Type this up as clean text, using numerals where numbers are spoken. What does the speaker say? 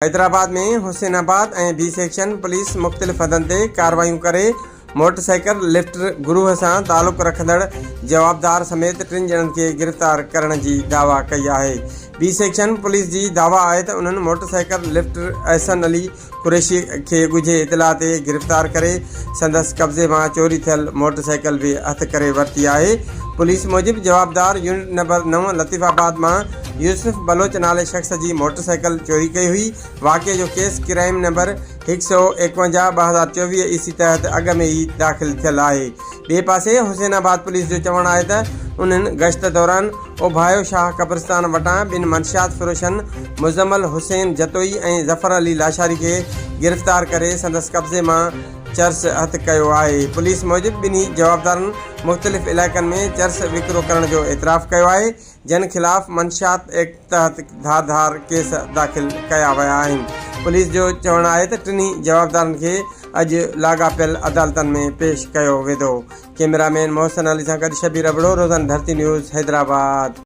Hyderabad ۾ Hussainabad ۽ B section police مختلف هنڌن تي ڪارروايون ڪري موٽرسائيڪل لفٽر گروهه سان تعلق رکندڙ جوابدار سميت ٽن ڄڻن کي گرفتار ڪرڻ جي دعويٰ ڪئي آهي. بي سيڪشن پوليس جي دعويٰ آهي ته انهن موٽرسائيڪل لفٽر احسن علي قريشي کي ڳجهي اطلاع تي گرفتار ڪري سندس قبضي مان چوري ٿيل موٽرسائيڪل به هٿ ڪري ورتي آهي. پوليس موجب جوابدار يونٽ نمبر نو لطيف آباد مان يوسف بلوچ نالي شخص جي موٽرسائيڪل چوري ڪئي هئي. واقعي جو ڪيس ڪرائيم نمبر 151 2024 اي سي تحت اڳ ۾ ئي داخل ٿيل آهي. ٻئي پاسي حسين آباد پوليس جو چوڻ آهي ته انهن گشت دوران اوڀايو شاهه قبرستان وٽان ٻن منشيات فروشن مزمل حسين جتوئي ۽ ظفر علي لاشاري کي گرفتار ڪري سندس قبضي مان چرس هٿ ڪيو آهي. پوليس موجب ٻنهي جوابدارن مختلف علائقن ۾ چرس وڪرو ڪرڻ جو اعتراف ڪيو آهي، جن خلاف منشيات ايڪٽ تحت ڌار ڌار ڪيس داخل ڪيا ويا آهن. پوليس جو چوڻ آهي ته ٽنهي جوابدارن کي اڄ لاڳاپيل عدالتن ۾ پيش ڪيو ويندو. ڪئميرا مين محسن علي سان گڏ شبير ابڙو، روزانه ڌرتي نيوز، حيدرآباد.